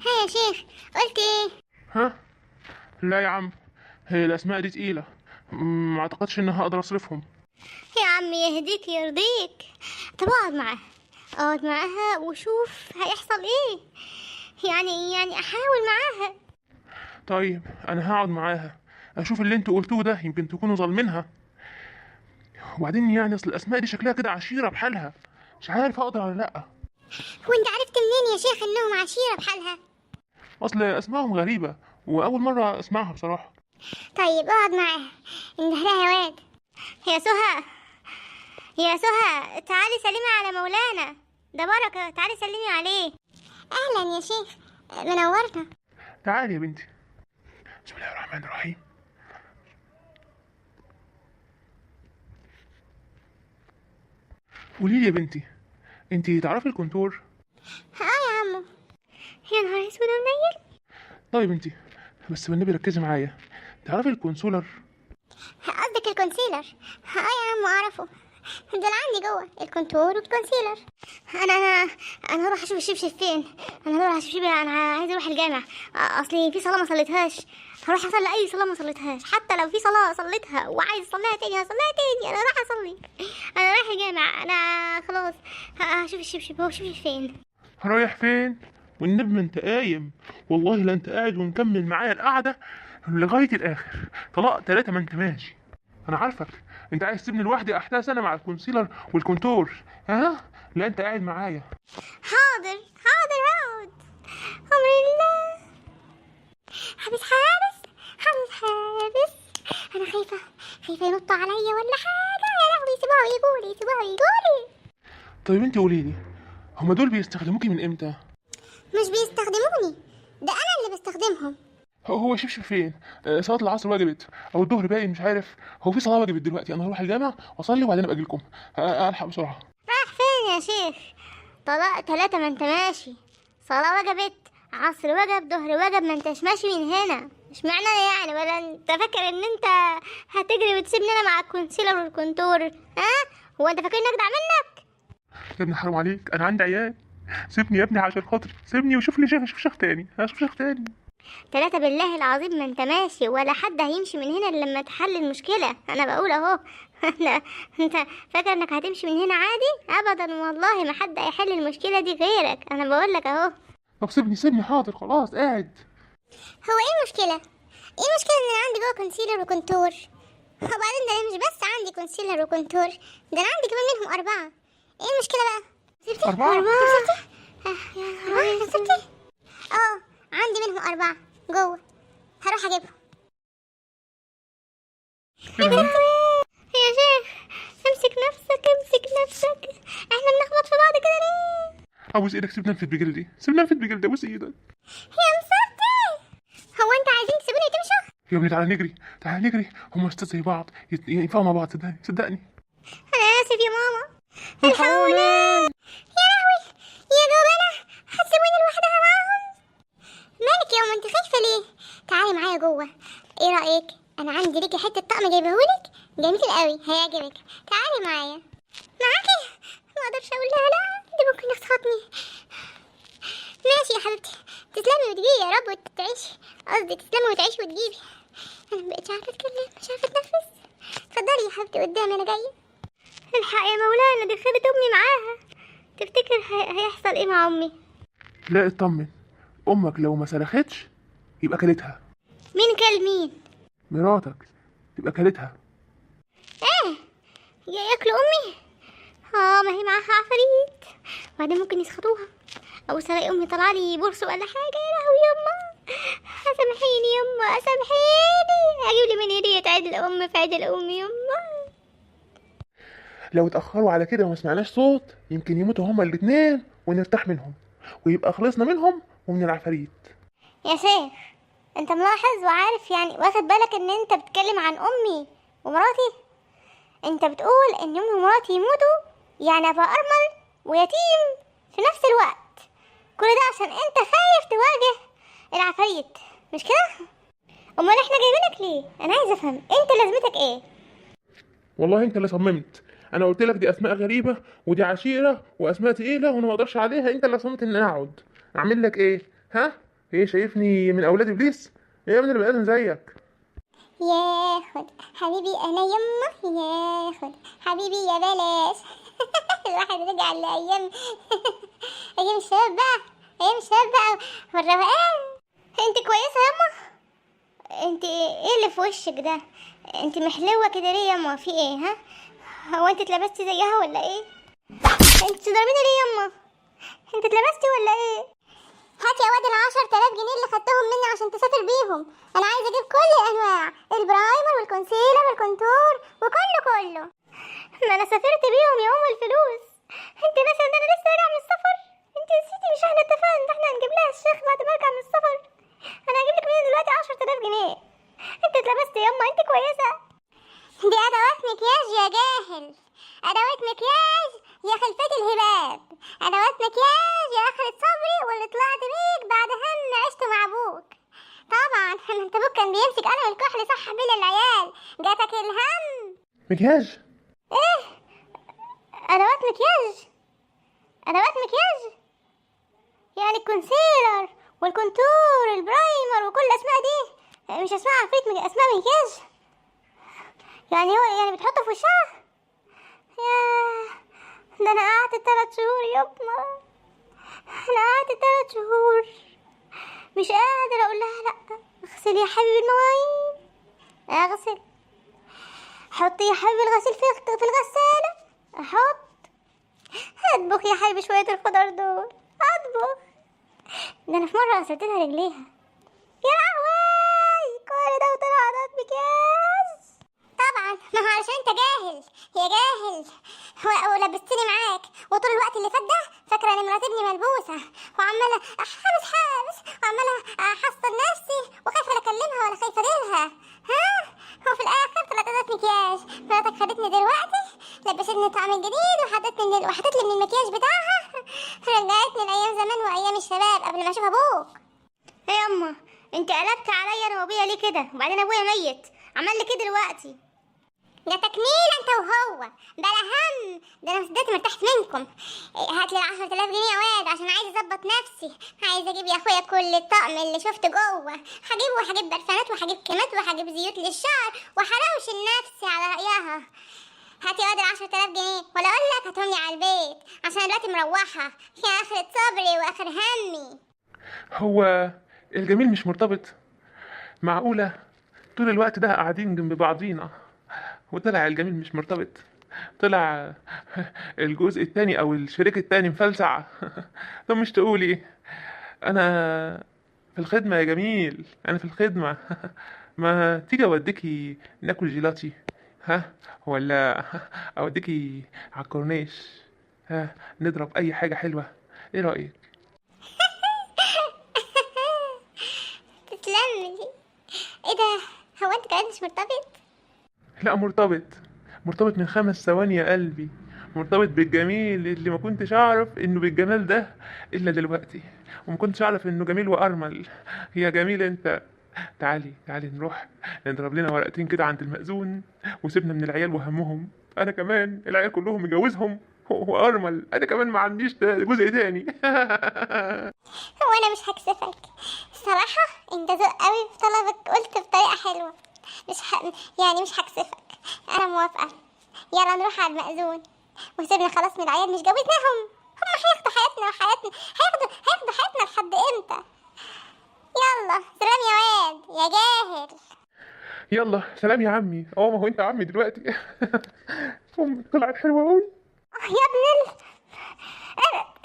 ها يا شيخ، قلت ايه؟ ها؟ لا يا عم، هي الاسماء دي تقيله، ما اعتقدش ان هقدر اصرفهم. يا عم يهديك يرضيك. طب اقعد معاها، اقعد معاها وشوف هيحصل ايه، يعني احاول معاها. طيب انا هقعد معاها اشوف اللي انتوا قلتوه ده، يمكن تكونوا ظالمينها. وبعدين يعني اصل الاسماء دي شكلها كده عشيره بحالها، مش عارف اقدر ولا لا. وانت عرفت منين يا شيخ انهم عشيره بحالها؟ اصل اسمائهم غريبة واول مرة اسمعها بصراحة. طيب اقعد معاها، انده لها يا واد. يا سهى، يا سهى، تعالي سلمي على مولانا، ده بركة، تعالي سلمي عليه. اهلا يا شيخ، منورنا. تعالي يا بنتي. بسم الله الرحمن الرحيم. قولي لي يا بنتي، انتي تعرفي ال contour؟ اه يا عمو. يا نهار اسود ومنيل. طيب انتي بس والنبي ركزي معايا، تعرفي ال consoler؟ قصدك ال concealer؟ اه يا عمو اعرفه، ده اللي عندي جوه ال contour وال concealer. انا هروح اشوف الشبشب فين، انا هروح اشوف الشبشب، انا عايزه اروح الجامع، اصلي في صلاة ما صليتهاش، هروح اصلي اي صلاة ما صليتهاش، حتى لو في صلاة صليتها وعايز اصليها تاني هصليها تاني. انا رايحة اصلي، انا رايحة الجامع، انا خلاص هشوف الشبشب. هو الشبشب فين؟ رايح فين؟ والنبي ما انت قايم، والله لا انت قاعد ومكمل معايا القعدة لغاية الاخر، طلاق 3 ما انت ماشي. انا عارفك انت عايز تسيبني لوحدي احداث انا مع ال concealer وال contour. ها؟ لا انت قاعد معايا. حاضر حاضر هقعد، امر الله. حابس حابس حابس حابس، انا خايفة، خايفة ينط عليا ولا حاجة. يا لهوي، سيبوها يجولي، سيبوها يجولي. طيب انت قولي لي، هما دول بيستخدموكي من امتى؟ مش بيستخدموني، ده انا اللي بستخدمهم. هو شبشب فين؟ صلاة العصر وجبت او الظهر باين، مش عارف. هو في صلاة وجبت دلوقتي؟ انا هروح الجامع واصلي وبعدين ابقى اجي لكم. الحق بسرعة. رايح فين يا شيخ؟ طلاق 3 ما انت ماشي، صلاة وجبت، عصر وجب، ظهر وجب، ما انتش ماشي من هنا. مش معنى يعني، ولا انت فاكر ان انت هتجري وتسيبني انا مع ال concealer وال contour؟ ها؟ هو انت فاكرني اجدع منك؟ يا ابني حرام عليك، انا عندي عيال، سيبني يا ابني عشان خاطري، سيبني وشوف لي شيخ، شوف شيخ تاني، هشوف شيخ تاني. 3 بالله العظيم ما انت ماشي، ولا حد هيمشي من هنا الا لما تحل المشكلة. انا بقول اهو. لا، انت فاكر انك هتمشي من هنا عادي؟ ابدا والله ما حد هيحل المشكلة دي غيرك، انا بقول لك اهو. طب سيبني، سيبني، حاضر خلاص قاعد. هو ايه المشكلة؟ ايه المشكلة ان انا عندي جوه concealer و contour؟ وبعدين ده انا مش بس عندي concealer و contour، ده انا عندي كمان منهم 4. ايه المشكلة بقى؟ سبتي؟ 4؟ 4؟ سبتي؟ يا نهار أسود. سبتي؟ عندي منهم 4 جوه، هروح اجيبهم. يا شيخ امسك نفسك، امسك نفسك، احنا بنخبط في بعض كده ليه؟ ابوس ايدك، سيبنا نفد بجلدي، سيبنا نفد بجلدي، ابوس ايدك. يا مصطفى، هو انت عايزين تسيبوني تمشوا؟ يا ابني تعالى نجري، تعالى نجري، هما استاذ زي بعض، ينفعوا مع بعض، صدقني صدقني. انا اسف يا ماما. الحقوني يا لهوي يا جبانة، هتسيبوني لوحدها معاهم؟ مالك يا ماما، انت خايفة ليه؟ تعالي معايا جوه، ايه رأيك؟ انا عندي ليكي حتة طقم جايبهولك جميل قوي، هيعجبك، تعالي معايا. معاكي؟ ما اقدرش اقول لها لا، دي ممكن تسخطني. ماشي يا حبيبتي، تسلمي وتجيبي يا رب وتعيشي، قصدي تسلمي وتعيشي وتجيبي. انا مبقتش عارفه اتكلم، مش عارفه اتنفس. اتفضلي يا حبيبتي قدامي، انا جاية. الحق يا مولانا، دي خدت امي معاها. تفتكر هيحصل ايه مع امي؟ لا اطمن، امك لو ما صرختش يبقى كلتها. مين كل مين؟ مراتك تبقى كلتها. ايه يا ياكلوا امي؟ ما هي معاها عفاريت، وبعدين ممكن يسخطوها، او سلاقي امي طالعه لي بورصة ولا حاجة. يا لهوي يما، سامحيني يما، سامحيني، اجيب لي من هديه عيد الام في عيد الام يما. لو اتاخروا على كده وما سمعناش صوت يمكن يموتوا هما الاتنين ونرتاح منهم، ويبقى خلصنا منهم ومن العفاريت. يا شيخ انت ملاحظ وعارف يعني، واخد بالك ان انت بتتكلم عن امي ومراتي؟ انت بتقول ان امي ومراتي يموتوا، يعني ابقى ارمل ويتيم في نفس الوقت، كل ده عشان انت خايف تواجه العفاريت، مش كده؟ امال احنا جايبينك ليه؟ انا عايز افهم انت لازمتك ايه؟ والله انت اللي صممت، انا قلت لك دي اسماء غريبة ودي عشيره واسماء تقيلة وانا ما اقدرش عليها، انت اللي صممت ان انا اقعد. اعمل لك ايه؟ ها؟ ايه شايفني من اولاد ابليس؟ ايه يا ابني، البني ادم زيك. ياخد حبيبي انا يمه، ياخد حبيبي يا بلاش. الواحد رجع لايام، ايام الشباب بقى، ايام الشباب بقى والروقان. انت كويسة يما؟ انت ايه اللي في وشك ده؟ انت محلوه كده ليه يما؟ في ايه؟ ها، هو انت اتلبستي زيها ولا ايه؟ انت تضربيني ليه يما؟ انت اتلبستي ولا ايه؟ هات يا واد ال10,000 جنيه اللي خدتهم مني عشان تسافر بيهم. انا عايزه اجيب كل الانواع، ال primer وال concealer وال contour وكله كله. ما انا سافرت بيهم يا ام الفلوس. انت ناسيه ان انا لسه راجعه من السفر؟ انت نسيتي؟ مش احنا اتفقنا ان احنا هنجيب لها الشيخ بعد ما ارجع من السفر؟ انا هجيب لك منين دلوقتي 10,000 جنيه؟ انت اتلبستي يما؟ انت كويسة؟ دي ادوات مكياج يا جاهل، ادوات مكياج يا خلفة الهباب، ادوات مكياج يا اخرة صبري واللي طلعت بيك بعد هم عشت مع ابوك. طبعا ما انت ابوك كان بيمسك قلم الكحل صح بين العيال، جاتك الهم. مكياج؟ ايه ادوات مكياج؟ ادوات مكياج يعني ال concealer وال contour ال primer وكل الاسماء دي مش اسماء عفريت، اسماء مكياج يعني هو يعني بتحطه في وشها؟ ياه، ده انا قعدت 3 شهور يما، انا قعدت 3 شهور مش قادرة اقول لها لا. اغسل يا حبيبي المواعين، اغسل، حطي يا حبيبي الغسيل في الغسالة، احط، اطبخ يا حبيبي شوية الخضار دول، اطبخ. ده انا في مرة غسلت لها رجليها. يا لهوي، كل ده وطلع عضلات مكياج. طبعا ما هو علشان انت جاهل يا جاهل، ولبستني معاك، وطول الوقت اللي فات ده فاكره ان مرات ابني ملبوسه، وعماله احابس حابس، وعماله احصل نفسي وخايفة لا اكلمها ولا خايفة اغيرها. ها، وفي الاخر طلعت اداه مكياج. مراتك خدتني دلوقتي، لبستني طعم جديد، وحطت لي من المكياج بتاعها، رجعتني لايام زمان وايام الشباب قبل ما اشوف ابوك. ايه ياما، انت قلبت عليا انا وابويا ليه كده؟ وبعدين ابويا ميت، عمل لي كده دلوقتي؟ ده تكميل انت وهو بلا هم، ده انا صدقت مرتاح منكم. هات لي 10,000 جنيه يا واد عشان عايز اظبط نفسي، عايز اجيب يا اخويا كل الطقم اللي شفته جوه، هجيب وهجيب برفانات وهجيب كريمات وهجيب زيوت للشعر وهروش نفسي على رايها. هات يا واد 10,000 جنيه ولا اقول لك هاتهم لي على البيت عشان دلوقتي مروحة يا اخر صبري واخر همي. هو الجميل مش مرتبط؟ معقولة طول الوقت ده قاعدين جنب بعضينا وطلع الجميل مش مرتبط؟ طلع الجزء التاني او الشريك التاني مفلسع. طب مش تقولي انا في الخدمة يا جميل، انا في الخدمة. ما تيجي اوديكي ناكل جيلاتي، ها، ولا اوديكي على الكورنيش، ها، نضرب اي حاجة حلوة، ايه رأيك؟ تسلملي. ايه ده، هو انت كمان مش مرتبط؟ لا مرتبط، مرتبط من 5 ثواني يا قلبي، مرتبط بالجميل اللي ما كنتش اعرف انه بالجمال ده الا دلوقتي، وما كنتش اعرف انه جميل وارمل. يا جميل انت. تعالي تعالي نروح نضرب لنا ورقتين كده عند المأذون، وسيبنا من العيال وهمهم. انا كمان العيال كلهم متجوزهم وارمل، انا كمان ما عنديش جزء تاني. وانا مش هكسفك الصراحة، انت ذوق قوي في طلبك، قلت بطريقة حلوة، مش هكسفك، انا موافقة. يلا نروح على المأذون وسيبنا خلاص من العيال، مش جوزناهم، هم هياخدوا حياتنا وحياتنا، هياخدوا حياتنا لحد امتى؟ يلا سلام يا واد يا جاهل. يلا سلام يا عمي. ما هو انت عمي دلوقتي. امك طلعت حلوة قوي. يا ابن ال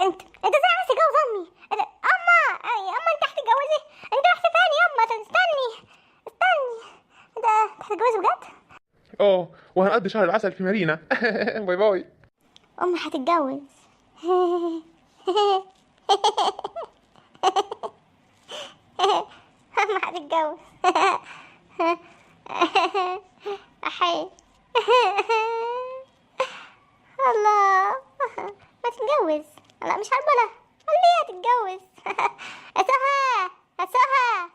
انت ازاي عايز تتجوز امي؟ اما يا اما انت هتتجوزي، انت رحت فين يا اما؟ استني استني، انت هتتجوزي بجد؟ وهنقضي شهر العسل في مارينا. باي باي. امي هتتجوز. امي هتتجوز. احي الله، ما تتجوز. لا مش هربلة، خليها تتجوز. يا سهى يا سهى،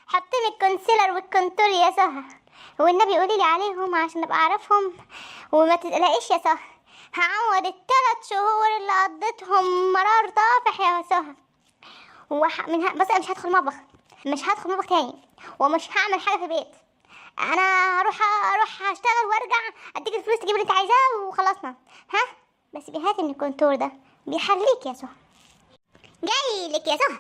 حطي لي ال concealer وال contour يا سهى، والنبي قولي لي عليهم عشان ابقى اعرفهم، وما تقلقيش يا سهى، هعوض الثلاث شهور اللي قضيتهم مرار طافح يا سهى. بس انا مش هدخل مطبخ، مش هدخل مطبخ تاني، ومش هعمل حاجة في البيت. انا هروح اشتغل وارجع اديك الفلوس تجيب اللي انت عايزاه وخلصنا. ها بس بيهات ان الكونتور ده بيحليك يا سهى. جاي لك يا سهى.